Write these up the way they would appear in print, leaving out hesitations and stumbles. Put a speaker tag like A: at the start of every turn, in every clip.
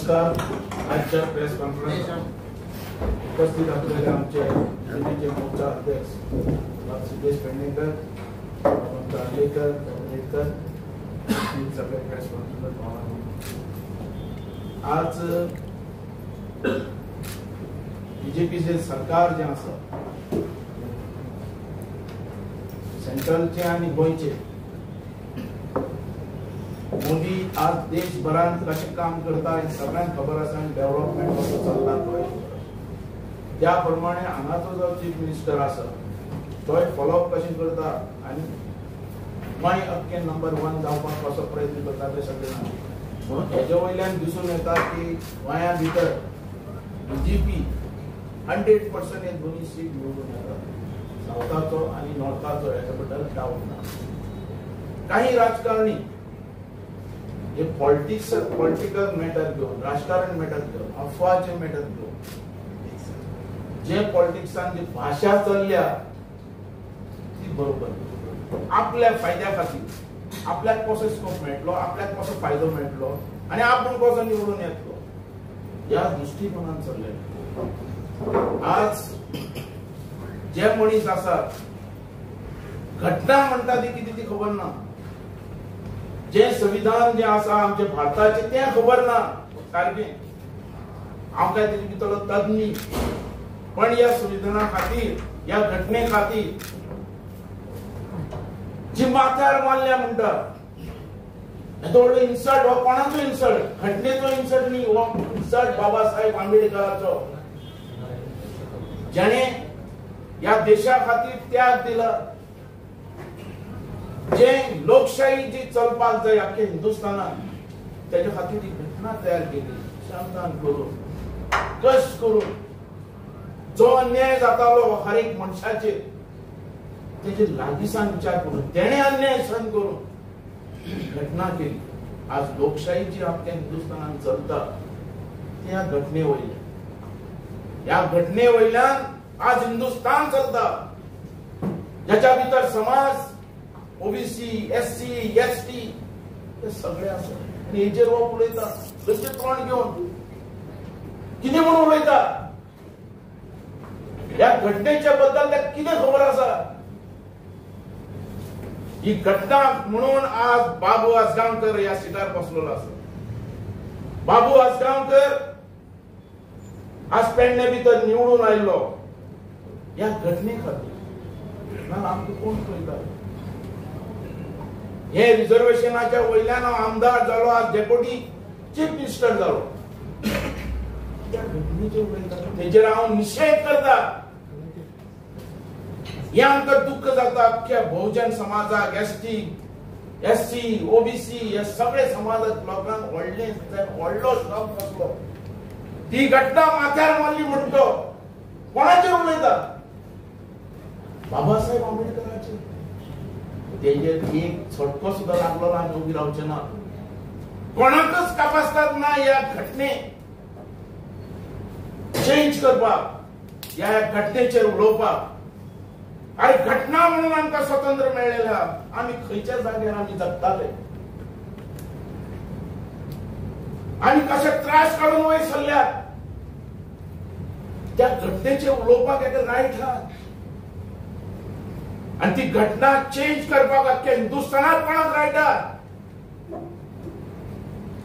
A: नमस्कार. आजच्या press conference उपस्थित असलेले आमचे दिल्लीचे मोर्चा अध्यक्ष सिद्धेश पेडणेकर, आंबेडकर, आंबेडकर, सगळे प्रेस कॉन्फरन्स. आज बीजेपीचे सरकार जे आसा सेंट्रलचे आणि गोंयचे, मोदी आज देशभरांत कशें काम करता हें सगळ्यांक खबर आसा आनी डेव्हलपमेंट कसो चल्ला तोय. त्या प्रमाणे हांगाचो जो चीफ मिनिस्टर आसा तोय फॉलोअप कशें करता आनी गोंय अख्खें नंबर 1 जावपाक कसो प्रयत्न करता ते सगळें जाणा. म्हणून हेजे वयल्यान दिसून येता की गोंया भितर बीजेपी 100% हे दोन्ही सीट निवडून येतात, सावथाचो आनी नॉर्थाचो, हेच्या बद्दल डावट ना. काही राजकारणी हे पॉलिटिक्स पॉलिटिकल मॅटर घेवन, राजकारण मॅटर घेवन, अफवाचे मॅटर घेवन जे पॉलिटिक्सान जी भाशा चल्ल्या ती बरोबर आपल्या फायद्या खातीर, आपल्याक कसो स्कोप मेळटलो, आपल्याक कसो फायदो मेळटलो आनी आपूण कसो निवडून येतलो ह्या दृश्टिकोनान चल्ले. आज जे मनीस आसात घटना म्हणटा ती कितें ती खबर ना, जे संविधान जे आसा आमचे भारताचे तें खबर ना सारकें, हांव काय तेजे भितरलो तज्ञ, पण ह्या संविधाना खातीर, ह्या घटने खातीर जी माथ्यार मारल्या म्हणटा हेजो व्हडलो इन्सल्ट, हो कोणाचो इन्सल्ट, घटनेचो इन्सल्ट न्ही, हो इन्सल्ट बाबासाहेब आंबेडकराचो, ज्याणे ह्या देशा खातीर त्याग दिला, जे लोकशाही जी चलपाक जाय अख्खे हिंदुस्थानात तेजे खातीर ही घटना तयार केली. श्रमदान करून, कश्ट करून जो अन्याय जातालो हर एक मनशाचेर तेजे लागींसान विचार करून तेणे अन्याय सहन करून घटना केली. आज लोकशाही जी अख्ख्या हिंदुस्थानात चलता ती ह्या घटने वयल्यान, ह्या घटने वयल्यान आज हिंदुस्थान चलता, ज्याच्या भितर समाज ओबीसी, एससी, एसटी हे सगळे आसा. आनी हेजेर हो उलयता, खंयचें तोंड घेवन कितें म्हणून उलयता, ह्या घटनेच्या बद्दल ताका कितें खबर आसा? ही घटना म्हणून आज बाबू आजगांवकर ह्या सिटार बसलेलो आसा. बाबू आजगांवकर आज पेडणे भितर निवडून आयिल्लो ह्या घटने खातीर. ना आमकां कोण पळयता? हे रिझर्वेशनाच्या वयल्यान हांव आमदार जालो, आज डेप्युटी चीफ मिनिस्टर जालो, त्या घटनेचेर उलयता, तेजेर हांव निशेध करता. हे आमकां दुख्ख जाता अख्ख्या बहुजन समाजाक, एसटी, एससी, ओबीसी ह्या सगळे समाजाक लोकांक व्हडलें व्हडलो शॉक बसलो. ती घटना माथ्यार मारली म्हणटो कोणाचेर उलयता? बाबासाहेब आंबेडकराचेर. तेजेर एक झटको सुद्दां लागलो ना, आमी उबी रावचे ना, कोणाकच कापास्ताद ना ह्या घटने चेंज करपाक, ह्या घटनेचेर उलोवपाक. अरे घटना म्हणून आमकां स्वतंत्र मेळ्ळेलें, आमी खंयच्या जाग्यार आमी जगताले, आमी कशे त्रास काडून वयर सरल्यात, त्या घटनेचेर उलोवपाक एका रायट आहा. आनी ती घटना चेंज करपाक अख्ख्या हिंदुस्थानात कोणाक रायट आहा?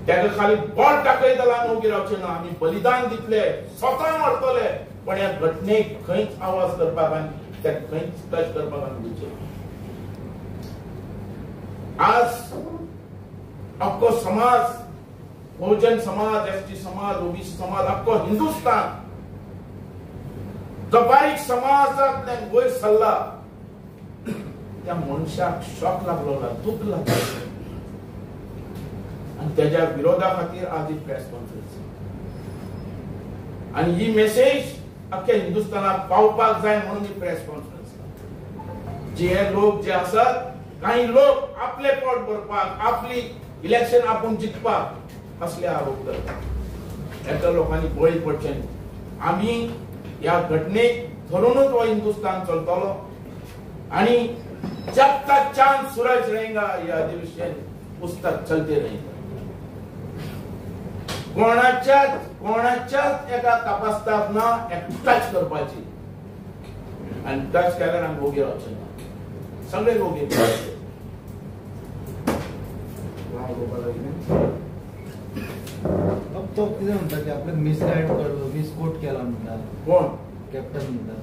A: तेका खाली बोट दाखयतलो आमी ओगी रावचे ना, आमी बलिदान दितले, स्वता मरतले, पण ह्या घटनेक खंयच आवाज करपाक आनी त्या खंयच टच करपाक आमी दिवचे. आज अख्खो समाज, बहुजन समाज, एसटी समाज, ओबीसी समाज, अख्खो हिंदुस्थान जो बारीक समाजांतल्यान वयर सरला त्या मनशाक शॉक लागलो, दुःख लागलो आनी तेज्या विरोधा खातीर आज ही प्रेस कॉन्फरन्स. आनी ही मेसेज अख्ख्या हिंदुस्थानाक पावपाक जाय म्हणून ही प्रेस कॉन्फरन्स. जे हे लोक जे आसात, काही लोक आपले पोट भरपाक, आपली इलेक्शन आपूण जिखपाक असले आरोप करतात. एका लोकांनी बळी पडचें न्ही. आमी ह्या घटनेक धरूनच हो हिंदुस्थान चलतलो आनी जब तक चांद सूरज रहेगा यह अधिवेशन उस तक चलते रहेगा। कोणाच्याच कोणाच्याच एका कापास्ताद ना एक टच करपाची आनी टच केल्यार आमी ओगी रावचे ना, सगळे ओगी.
B: तो कितें म्हणटा की आपल्याक मिसगायड मिसकोट केला म्हणटा.
A: कोण?
B: कॅप्टन म्हणटा.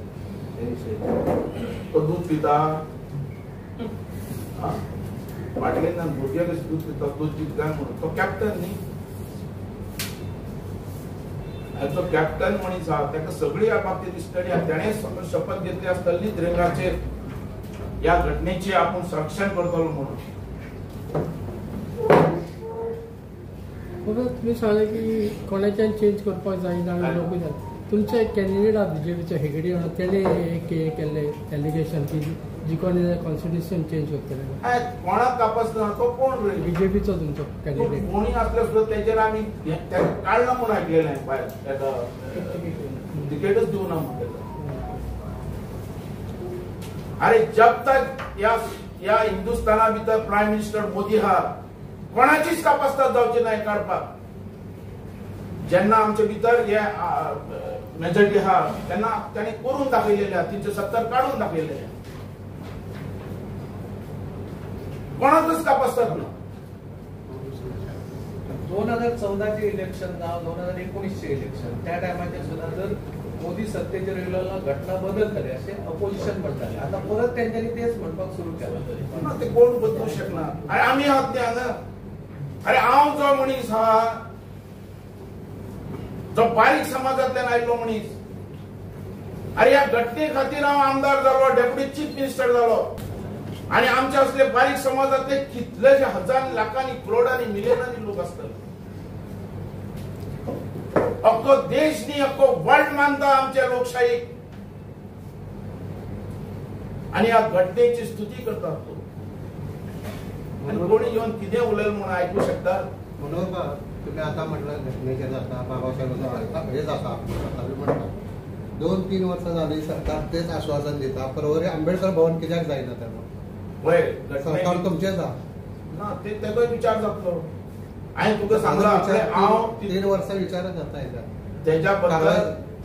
A: तो दूध पिता बाटलेन भुरगे कशें दूध पिता, दूध पिता काय म्हणून तो कॅप्टन न्ही. तो कॅप्टन मनीस आहा, ताका सगळी ह्या बाबतीत स्टडी आहा. तेणें शपथ घेतली आसतली न्ही त्रिरंगाचेर ह्या घटनेची आपूण संरक्षण करतलो म्हणून.
C: तुमी सांगलें की कोणाच्यान चेंज करपाक जायना लोकूय जाय. तुमचे एक कॅन्डिडेट आहा बीजेपीचो हेगडे म्हणून, तेणें एक केल्लें एलिगेशन की जिकोन कॉन्स्टिट्युशन चेंज करतले.
A: कोणाक कापासना तो कोण रे?
C: बीजेपीचो तुमचो कॅन्डिडेट
A: कोणी आसलो सुद्दां तेजेर आमी ताका काडला म्हूण आयकलेलें भायर, ताका तिकेटच दिवना म्हूण ताका. अरे जब तक ह्या हिंदुस्थाना भितर प्रायम मिनिस्टर मोदी आहा कोणाचीच कापास्ताद जावची ना काडपाक. जेन्ना आमचे भितर हे मेजॉरिटी आहा तेन्ना तांणी करून दाखयलेले आहा, 370 काडून दाखयलेले आहा. कोणाकच कापास्ताद ना.
D: 2014 इलेक्शन जावं 2019 इलेक्शन त्या टायमाचेर सुद्दां जर मोदी सत्तेचेर येयलो घटना बदलतले अशें अपोजिशन म्हणटाले. आतां परत तेंच्यांनी तेच म्हणपाक सुरू केलां.
A: ते कोण बदलूंक शकना. अरे आमी आहात न्ही हांगा. अरे हांव जो मनीस आहा, जो बारीक समाजांतल्यान आयिल्लो मनीस, अरे ह्या घटने खातीर हांव आमदार जालो, डेप्युटी चीफ मिनिस्टर जालो. आनी आमचे असले बारीक समाजांतले कितलेशे हजार लाखांनी करोडांनी मिलियनांनी लोक आसतले. अख्खो देश न्ही अख्खो वर्ल्ड मानता आमच्या लोकशाहीक आनी ह्या घटनेची स्तुती करतात तो. आनी कोणी येवन कितें उलयलें म्हणून आयकूं शकता.
E: मनोहर बाब, तुम्ही आता म्हटलं घटनेचेर जाता, बाबासाहेबांचो हे जाता म्हणटा. 2-3 वर्सां जाली सरकार तेच आश्वासन दिता. परवरी आंबेडकर भवन कित्याक जायना तेन्ना?
A: वय
E: सरकार तुमचेच आहा
A: ना, ते तेजोय विचार जातलो. हांवें तुका सांगलां हांव
E: 3 वर्सां विचारच जाता हेच्या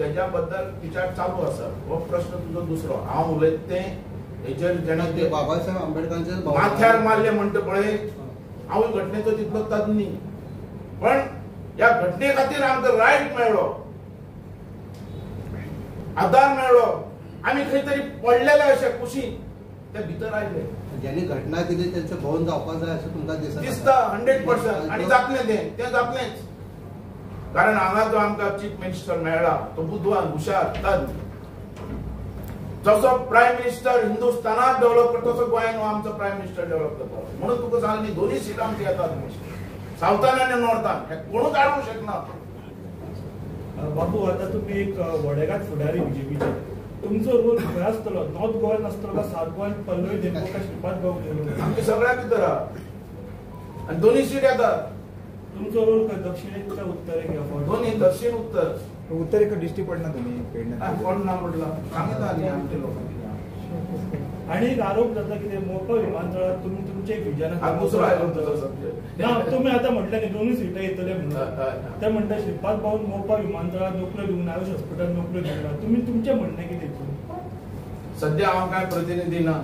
A: तेज्या बद्दल विचार चालू आसा. हो प्रश्न तुजो दुसरो. हांव उलयता तें हेजेर जेणें
E: बाबासाहेब आंबेडकरांचे
A: माथ्यार मारले म्हणटा पळय, हांव घटनेचो तितलो तज्ञ न्ही, पण ह्या घटने खातीर आमकां रायट मेळ्ळो, आधार मेळ्ळो. आमी खंय तरी पडलेले अशे कुशीन ते भितर आयले.
E: ज्यांनी घटना दिली त्यांचं भवन जावपाक जाय अशें तुमकां
A: दिसता 100%. आनी जातलें तें, तें जातलेंच. कारण हांगा जो आमकां चीफ मिनिस्टर मेळ्ळा तो बुदवान, हुशार, तज्ञ. जसो प्रायम मिनिस्टर हिंदुस्थानाक डेव्हलप करता तसो गोंयान आमचो प्रायम मिनिस्टर डेव्हलप करता. म्हणून तुका सांगलें न्ही, दोनूय सिटां आमची येतात सावथान आनी नॉर्थान, हें कोणूच हाडूंक शकना.
F: बाबू, आतां तुमी एक वडेगात फुडारी बीजेपीचे, तुमचो रोल खंय आसतलो? नॉर्थ गोवान आसतलो काय सावथ गोवान? पल्लवी देशमुख काय श्रीपाद भाऊ?
A: आमचे सगळ्या भितर आहा आनी दोनूय सीट येतात.
F: तुमचो रोल खंय, दक्षिणेक काय उत्तरेक?
A: दोन्ही, दक्षिण उत्तर.
G: उत्तरेक दिश्टी पडना तुमी पेडण्यां?
A: कोण ना पडला सांगितलं न्ही आमच्या लोकांक.
F: आनी एक आरोप जाता की मोपा विमानतळार तुमी तुमचें एक विजन आसा.
A: दुसरो आयलो तुजो सब्जेक्ट.
F: ना, तुमी आतां म्हटलें न्ही दोनूय सिटां येतले म्हणून, ते म्हणटा श्रीपाद भाऊन मोपा विमानतळार नोकऱ्यो दिवंक ना, आयुष हॉस्पिटल नोकऱ्यो दिवंक ना. तुमी तुमचें म्हणणें कितें हितून?
A: सद्या हांव कांय प्रतिनिधी ना,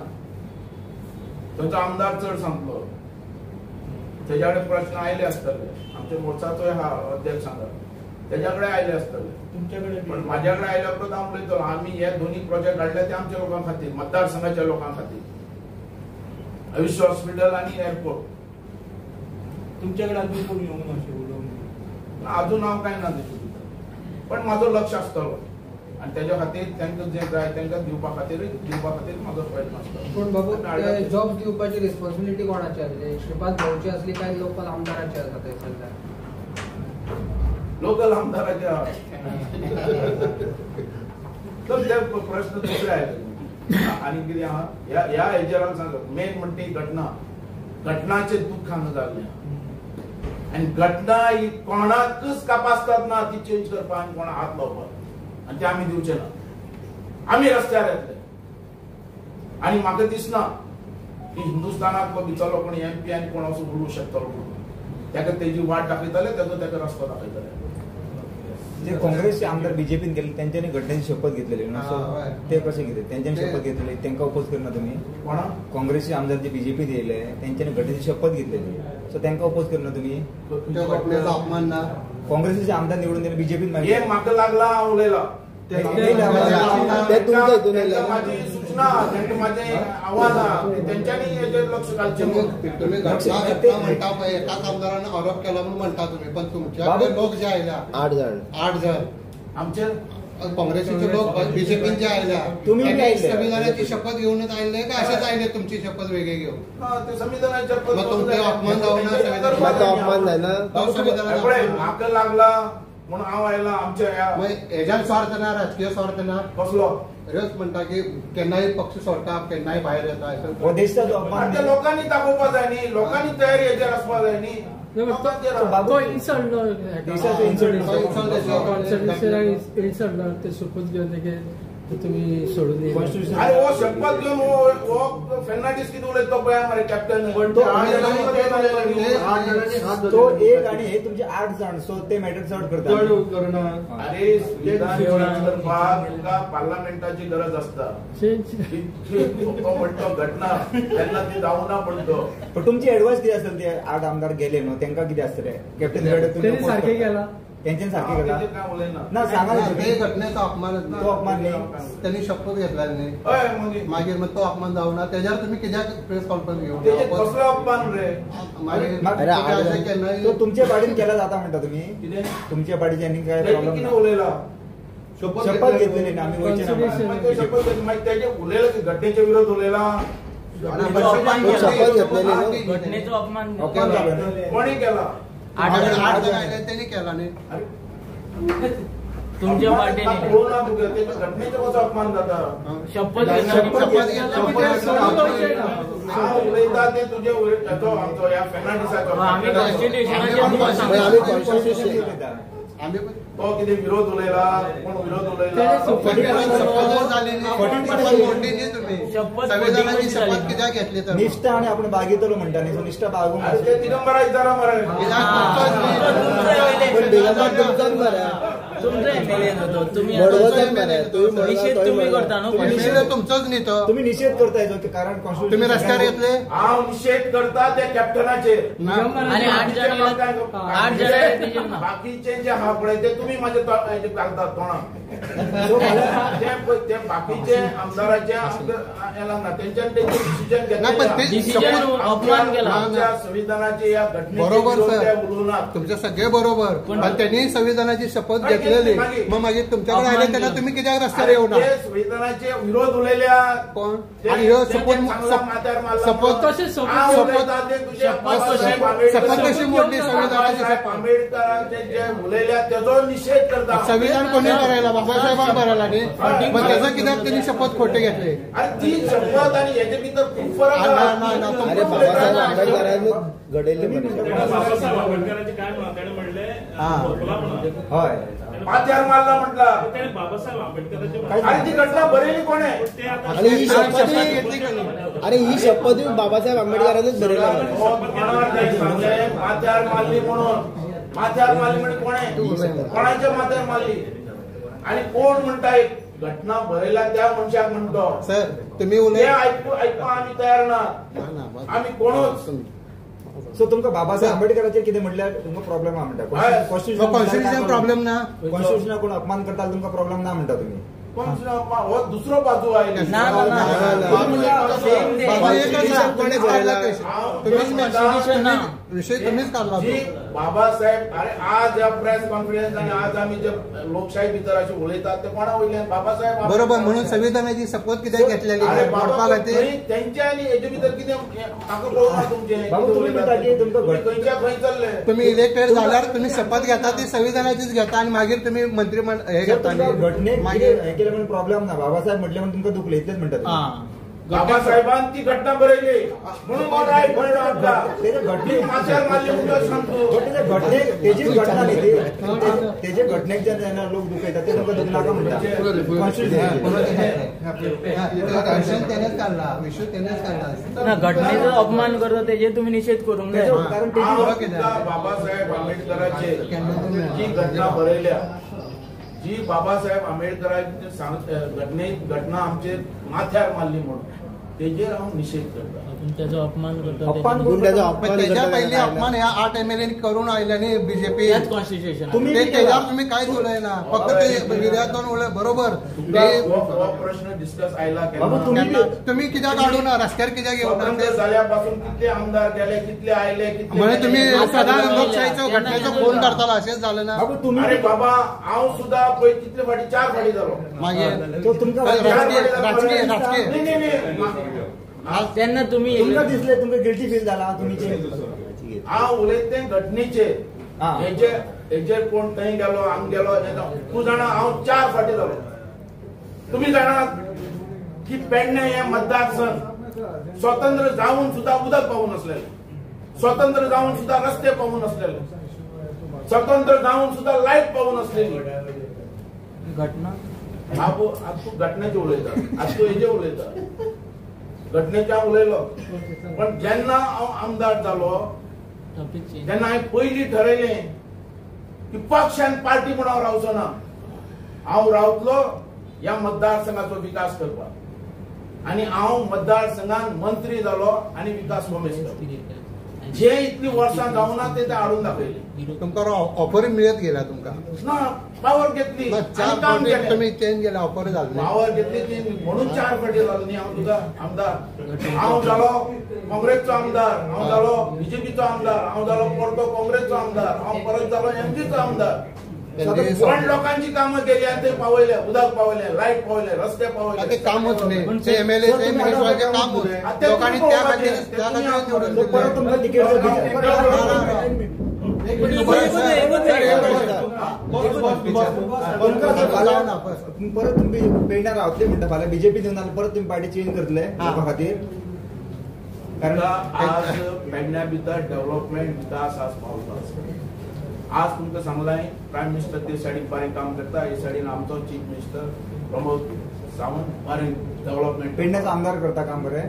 A: थंयचो आमदार चड सांगतलो. तेज्या कडेन प्रश्न आयले आसतले, आमच्या मोर्चाचोय आहा अध्यक्ष हांगा, तेज्या कडेन आयले आसतले.
F: तुमच्या कडेन
A: पण माझ्या कडेन आयल्या उपरांत हांव उलयतलो. आमी हे दोन्ही प्रोजेक्ट काडले ते आमच्या लोकां खातीर, मतदारसंघाच्या लोकां खातीर, आयुष्य हॉस्पिटल आनी एअरपोर्ट.
F: तुमच्या कडेन अजून कोण येवंक ना अशें उलोवंक?
A: अजून हांव कांय ना तितून भितर, पण म्हाजो लक्ष आसतलो आनी तेज्या खातीर तांकां जें जाय तांकां दिवपा खातीर म्हाजो प्रयत्न आसतलो.
H: पूण बाबू, जॉब दिवपाची रिस्पॉन्सिबिलिटी कोणाची आसली? श्रीपाद भाऊची आसली काय लोकल आमदाराची आसा थंय सद्या?
A: लोकल आमदाराच्या. तर ते प्रश्न दुसरे आयले आनी कितें आहा ह्या हेजेर हांव सांगता. मेन म्हणटा ही घटना, घटनाचें दुख्ख हांगा जाल्लें आनी घटना ही कोणाकच कापास्ताद ना ती चेंज करपाक आनी कोणा हात लावपाक, आनी ते आमी दिवचे ना. आमी रस्त्यार येतले. आनी म्हाका दिसना की हिंदुस्थानाक भितरलो कोण एमपी आनी कोण असो उलोवंक शकतलो म्हणून. ताका तेजी वाट दाखयतले, ताजो ताका रस्तो दाखयतले.
G: जे काँग्रेसचे आमदार बीजेपीन गेले त्यांच्यानी घटनेची शपथ घेतलेली ना, सो ते कसे घेतले? त्यांच्यानी शपथ घेतलेली तांकां अपोज करना तुम्ही?
A: कोणा?
G: काँग्रेसचे आमदार जे बीजेपीत येयले त्यांच्यानी घटनेची शपथ घेतलेली, सो तांकां अपोज करना तुम्ही?
E: घटनेचो अपमान ना.
G: काँग्रेसचे आमदार निवडून दिले बीजेपीन,
A: हे म्हाका लागला हांव उलयला, माझी सूचना, माझे आव्हान तेंच्यांनी हेजेर लक्ष घालचें.
E: तुम्ही घटना घटना म्हणटा पळय, एकाच आमदारान आरोप केला म्हणून म्हणटा तुम्ही, पण तुमच्याकडे लोक जे आयल्या 8 जण
A: आमचे
E: काँग्रेसीचे लोक बीजेपीन जे आयल्या,
G: तुम्ही
E: संविधानाची शपथ घेऊनच आयले का अशेच आयले तुमची शपथ वेगळी घेऊन?
A: संविधानाची शपथ
E: तुमचे अपमान जावना,
I: अपमान जायना.
A: म्हाका लागला म्हणून हांव आयला आमच्या
E: हेज्यान स्वार्थ ना, राजकीय स्वार्थ ना.
A: कसलो?
E: हेच म्हणटा की केन्नाय पक्ष सोडटा, केन्नाय भायर येता.
G: देशाचो अपमान
A: लोकांनी दाखोवपा जाय न्ही, लोकांनी तयारी हेजेर आसपा जाय न्ही.
C: तो इन्सल्ट इन्सल्ट ते शपथ घेवन तुम्ही सोडून.
A: अरे हो शपथ घेवन हो फेर्नांडीस कितें उलयता तो पळय मरे कॅप्टन.
G: तो एक आणि हे तुमचे 8 जाण, सो ते मॅटर चड करता.
A: अरे संविधान चेंज करपाक तुका पार्लमेंटाची गरज आसता. तो म्हणतो घटना तेन्ना ती जावना म्हणतो.
G: पण तुमची एडवायस कितें आसतली? ते 8 आमदार गेले न्हू तेंकां कितें आसतलें? कॅप्टन
C: तेणी सारकें केलां,
G: तेंच्यानी सारकें केलां ना? सांगा
E: ते घटनेचो अपमानच ना.
G: तो अपमान न्ही,
E: त्यांनी शपथ घेतला न्ही, मागीर मग तो अपमान जावना. तेज्यार तुम्ही कित्याक प्रेस कॉन्फरन्स घेवन
A: कसलो अपमान रे?
G: तो तुमच्या पाडीन केला जाता म्हणटा तुम्ही? तुमच्या पाडीचे आनी काय प्रॉब्लेम?
A: उलयला
G: शपथ घेतलेली ना आमी वयचे ना,
A: शपथ घेतली मागीर तेजे उलयला की घटनेचे विरोध उलयला,
I: शपथ घेतलेली
J: घटनेचो अपमान
A: कोणी केला?
E: 8 जण आयले त्यांनी केला न्ही
J: तुमच्या पार्टीने.
A: घटनेचो कसो अपमान जाता?
J: शपथ
A: उलयता ते तुजे आमचो ह्या फेर्नांडीसाचो.
J: आमी कॉन्स्टिट्युशनाचेर
A: तो कितें विरोध उलयला, कोण विरोध उलयला?
E: संविधानाची शपथ कित्याक घेतली तर?
G: निष्ठा आणि आपण बागयतलो म्हणटा न्ही, सो निष्ठा बागोवंक
A: ते दिगंबरा विचारा मरे.
I: दिगंबर तुमचोच मरे,
J: तुमचो एमएलए न्हू तो, तुम्ही निशेध तुम्ही करता न्हू,
E: निशेध तुमचोच न्ही तो,
G: तुम्ही निशेध करताय कारण
E: तुम्ही रस्त्यार येतले.
A: हांव निशेध करता त्या कॅप्टनाचेर
J: आणि 8 जण
A: बाकीचे जे आहा पळय ते तुम्ही माझे घालतात तोंडाक. ते बाकीचे आमदाराचे ना तेंच्यान तेंचे डिसिजन घेतलें,
J: अपमान केला
A: संविधानाचे या घटनेचे.
E: बरोबर सर, तुमचे सगळे बरोबर, पण त्यांनी संविधानाची शपथ घेतलेली, मग मागीर तुमच्याकडे आले तेन्ना तुम्ही कित्याक रस्त्यार येवना?
A: संविधानाचे विरोध उलयल्या
E: कोण? आणि ह्यो शपथ शपथ शपथ कशी मोडली संविधानाची?
A: आंबेडकरांचे जे उलयल्या तेजो निषेध करता.
E: संविधान कोणी बरयला? बाबासाहेबान बरयला न्ही, मग त्याचा कित्याक त्यांनी शपथ खोटे घेतले?
A: अरे ती शपथ आणि हेजे भितर खूप फरक.
I: अरे बाबासाहेब आंबेडकरांनी घडयल्ली.
F: बाबासाहेब आंबेडकरांचे काय ताणें म्हणलें?
G: हय,
A: माथ्यार मारला म्हटला
F: बाबासाहेब आंबेडकरांचे.
A: अरे ती घटना बरयली कोणे?
I: आणि ही शपथ, अरे ही शपथ बाबासाहेब आंबेडकरांनीच बरयला.
A: माथ्यार मारली म्हणून, माथ्यार मारली म्हणजे कोणे? कोणाच्या माथ्यार मारली? आणि कोण म्हणटा एक घटना बरयला त्या मनशाक म्हणतो.
E: सर तुम्ही
A: आयकपाक आमी तयार ना, आमी कोणूच.
G: सो तुमकां बाबासाहेब आंबेडकराचेर कितें म्हणल्यार तुमकां प्रॉब्लेम आहा म्हणटा?
E: कॉन्स्टिट्युशन प्रॉब्लेम ना,
G: कॉन्स्टिट्युशना कोण अपमान करता तुमकां प्रॉब्लेम ना म्हणटा तुम्ही?
A: हो दुसरो बाजू आयली.
E: विषय तुम्हीच काढला
A: बाबासाहेब. अरे आज ह्या प्रेस कॉन्फरन्स आणि आज आमी जे लोकशाही भितर अशें उलयतात ते कोणा वयल्यान? बाबासाहेब.
E: बरोबर, म्हणून संविधानाची शपथ कित्याक घेतलेली?
A: तेंच्या आनी हेजे भितर कितें म्हाका कळना तुमचें. खंयच्या खंय चल्ले
E: तुम्ही? इलेक्टेड जाल्यार तुम्ही शपथ घेता ती संविधानाचीच घेता आणि मागीर तुम्ही मंत्रिमंडळ हे घेता.
G: घटनेक हे केलें म्हणून प्रॉब्लेम ना. बाबासाहेब म्हटलें म्हणून तुमकां दुखलें इतलेंच म्हणटा.
A: बाबासाहेबान ती घटना बरयली म्हणून रायट मेळ्ळो आमकां. माथ्यार मारली म्हणून सांगतो.
G: घटने तेजीच घटना न्ही ती, तेजे घटनेक जेन्ना लोक दुखयता ते तुमकां दुखनाका म्हणटा.
E: तेणेच काडला इशू, तेणेच काडला.
J: घटनेचो अपमान करता तेजेर तुमी निशेध करूंक जाय.
G: कारण
A: बाबासाहेब आंबेडकराचे जी घटना बरयल्या, जी बाबासाहेब आंबेडकरांचे घटने घटना आमचे माथ्यार मारली म्हणून तेजेर हांव निशेध करता.
J: तेजो अपमान करता,
E: तेच्या पयलीं अपमान ह्या 8 MLA करून आयले न्ही बीजेपी
J: कॉन्स्टिट्युशन.
E: तेच्यार तुमी कांयच उलयना, फक्त ते विरोधान उलय. बरोबर
A: प्रश्न डिस्कस आयला.
E: तुमी कित्याक हाडूना रस्त्यार, कित्याक येवना?
A: जाल्या पासून कितले आमदार गेले, कितले आयले,
E: म्हणजे तुमी सदां लोकशाहीचो घटनेचो फोन करतालो अशेंच जालें ना?
A: अरे बाबा, हांव सुद्दां पळय कितले फाटी 4 फाटी जालो.
E: मागीर राजकीय राजकीय
J: तेन्ना तुमी
G: तुमकां दिसले, तुमकां गिल्टी फील जाला? तुमी
A: हांव उलयता तें घटनेचेर. हेजेर कोण थंय गेलो हांग गेलो तूं जाणा, हांव 4 फाटी जालो. तुमी जाणात की पेडणे हें मतदारसंघ स्वतंत्र जावन सुद्दां उदक पावूं नासलेलें, स्वतंत्र जावन सुद्दां रस्ते पावूं नासलेले, स्वतंत्र जावन सुद्दां लायट पावूं नासलेली.
J: घटना
A: बाबू आज तूं घटनेचेर उलयता, आज तूं हेजेर उलयता. घटनेचे हांव उलयलो, पण जेन्ना हांव आमदार जालो तेन्ना हांवें पयलीं ठरयलें की पक्ष आनी पार्टी म्हूण हांव रावचो ना, हांव रावतलो ह्या मतदारसंघाचो विकास करपाक. आनी हांव मतदारसंघान मंत्री जालो आनी विकास कॉमेस केलो. जे इतली वर्सां जावना ते हाडून दाखयले.
E: तुमकां ऑफर मिळत गेल्या तुमकां
A: ना, पावर घेतली,
E: काम केलें, तुमी चेंज केलें, ऑफर जाली,
A: पावर घेतली ती म्हणून 4 फाटी जालो न्ही हांव तुका आमदार. हांव जालो काँग्रेसचो आमदार, हांव जालो बीजेपीचो आमदार, हांव जालो परतो काँग्रेसचो आमदार, हांव परत जालो एमजीचो आमदार. पण लोकांची कामां केली आनी ते पावयले, उदक पावयले, लायट पावयले, रस्ते पावयले.
E: ते कामच न्ही, ते एमएलए काम लोकांनी त्या खातीर
G: परत तुमकां तिकेट. परत तुमी पेडण्यार रावतले म्हणटा, फाल्यां बीजेपी दिवन परत तुमी पार्टी चेंज करतले लोकां खातीर?
A: कारण आज पेडण्या भितर डेव्हलपमेंट विकास आज पावता. आज तुमकां सांगलां प्रायम मिनिस्टर ते सायडीन बरें काम करता, हे सायडीन आमचो चीफ मिनिस्टर प्रमोद सावंत बरें डेव्हलपमेंट.
G: पेडण्याचो आमदार करता काम बरें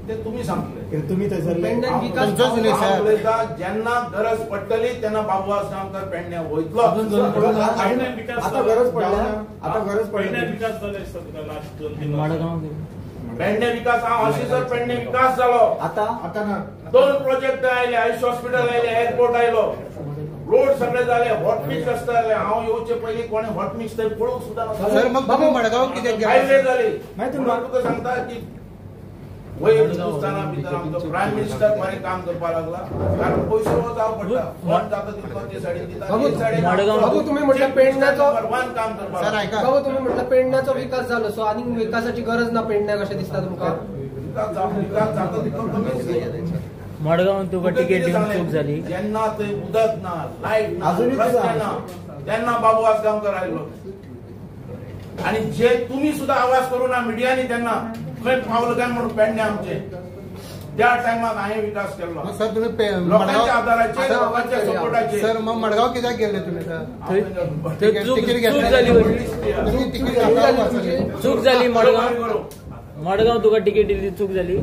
A: ते तुमी सांगतले,
G: तुमी थंयसरले
A: उलयता. जेन्ना गरज पडटली तेन्ना बाबू आजगांवकर पेडण्या वयतलो.
G: आतां गरज पडल्या, आतां गरज पडली.
A: पेडणे विकास हांव अशें जर पेडणे विकास जालो.
G: आतां आतां ना
A: 2 प्रोजेक्ट आयले, आयुष हॉस्पिटल आयले, एअरपोर्ट आयलो, रोड सगळे जाले, हॉटमिक्स रस्ते जाले. हांव येवचे पयलीं कोणें हॉटमिक्स थंय पळोवंक सुद्दां
E: ना. मडगांव कित्याक
A: हायवे जाली. तुका सांगता की वयर हिंदुस्थाना भितर आमचो प्रायम मिनिस्टर बरें काम करपाक लागला. कारण पयसो जावं पडटा, फंड जाता तितलो ते सायडीन दिता.
H: बाबू तुमी म्हटलं पेडण्याचो
A: काम करपाक,
H: बाबू तुमी म्हटलं पेडण्याचो विकास जालो, सो आनीक विकासाची गरज ना पेडण्याक अशें दिसता तुमकां?
A: विकास जाता तितलो कमी.
J: मडगांव तुका तिकेट दिवन चूक जाली.
A: जेन्ना थंय उदक ना, लायट ना, रस्ते ना, तेन्ना बाबू आजगांवकर आयलो. आनी जे तुमी सुद्दां आवाज करूं ना मिडियांनी तेन्ना खंय पावल काय म्हणून पेडणे आमचे त्या टायमाक हांवें विकास केल्लो.
E: सर तुमी
A: लोकांच्या आदाराचेर, लोकांच्या सपोर्टाचेर.
E: सर मग मडगांव कित्याक गेले तुमी? सर
J: चूक जाली मडगांव, मडगांव तुका तिकेट दिली चूक जाली.